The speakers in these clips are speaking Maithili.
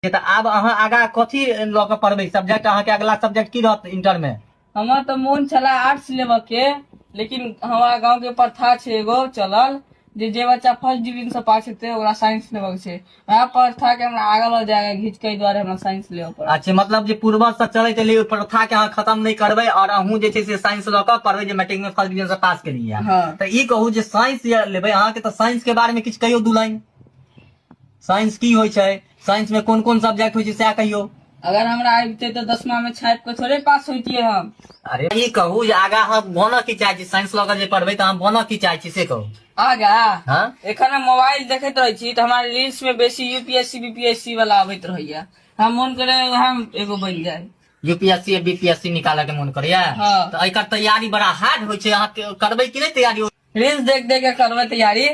तऽ आब अहाँ आगाँ कथी लऽ कऽ पढ़बै सब्जेक्ट? अहाँके अगला सब्जेक्ट की रहत इंटर मे? हमर तऽ मोन छलै आर्ट्स लेबऽ के, लेकिन हमरा गाँव के प्रथा छै एगो चलल जे जे बच्चा फर्स्ट डिवीजन से पास हेतै, ओकरा साइंस लेबऽ के छै। वएह प्रथा के हमरा आगाँ लऽ जाय घीच के, एहि दुआरे हमरा साइंस लेबऽ पड़ल। अच्छा, मतलब जे पूर्वज से चलैत एलै, ओहि प्रथा के अहाँ खत्म नहि करबै और अहूँ जे छै से साइंस लऽ कऽ पढ़बै, जे मैट्रिक में फर्स्ट डिवीजन से पास केलियै। हँ। तऽ ई कहू जे साइंस लेबै अहाँके, तऽ साइंस के बारे मे किछु कहियौ दू लाइन। साइंस की होइ छै, साइंस में कोन कोन सब्जेक्ट होइ छै, सएह कहियौ। अगर हमरा आबिते तऽ 10मा में छापि कऽ थोड़े पास होइतियै हम। अरे, ई कहू जे आगा अहाँ बनऽ की चाहै छी? साइंस लऽ कऽ जे पढ़बै, तऽ अहाँ बनऽ की चाहै छी, से कहू। आगा? हँ। एखन हम मोबाइल देखैत रहै छी तऽ हमरा रील्स में बेसी यूपीएससी, बीपीएससी वाला अबैत रहैया। हम मोन करे हम एगो बनि जाय। यूपीएससी, बीपीएससी निकालऽ के मोन करैया? हँ। तऽ एकर तैयारी बड़ा हार्ड होइ छै, अहाँ करबै कि नहि तैयारी? रील्स देख देख के करबै तैयारी।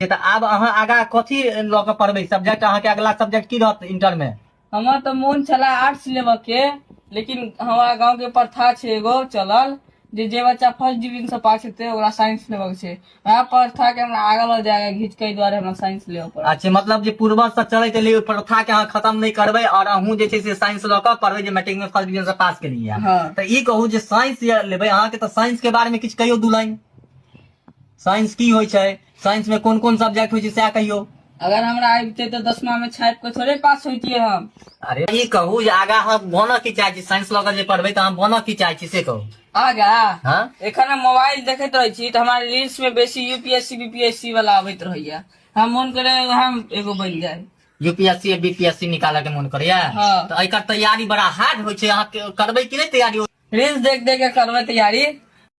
तऽ आब अहाँ आगाँ कथी लऽ कऽ पढ़बै सब्जेक्ट? अहाँके अगला सब्जेक्ट की रहत इंटर मे? हमर तऽ मोन छलै आर्ट्स लेबऽ के, लेकिन हमरा गाँव के प्रथा छै एगो चलल जे जे बच्चा फर्स्ट डिवीजन से पास हेतै, ओकरा साइंस लेबऽ के छै। वएह प्रथा के हमरा आगाँ लऽ जाय घीच के, एहि दुआरे हमरा साइंस लेबऽ पड़ल। अच्छा, मतलब जे पूर्वज से चलैत एलै, ओहि प्रथा के अहाँ खत्म नहि करबै और अहूँ जे छै से साइंस लऽ कऽ पढ़बै, जे मैट्रिक में फर्स्ट डिवीजन से पास केलियै। हँ। तऽ ई कहू जे साइंस लेबै अहाँके, तऽ साइंस के बारे मे किछु कहियौ दू लाइन। साइंस की होइ छै, साइंस में कोन कोन सब्जेक्ट होइ छै, सएह कहियौ। अगर हमरा आबिते तऽ 10मा में छापि कऽ थोड़े पास होइतियै हम। अरे, ई कहू जे आगाँ अहाँ बनऽ की चाहै छी? साइंस लऽ कऽ जे पढ़बै, तऽ अहाँ बनऽ की चाहै छी, से कहू। आगा? हँ। एखन हम मोबाइल देखैत रहै छी तऽ हमरा रील्स में बेसी यूपीएससी, बीपीएससी वाला अबैत रहैया। हम मोन करे हम एगो बनि जाय। यूपीएससी, बीपीएससी निकालऽ के मोन करैया? हँ। तऽ एकर तैयारी बड़ा हार्ड होइ छै, अहाँ करबै कि नहि तैयारी? रील्स देख देख के करबै तैयारी।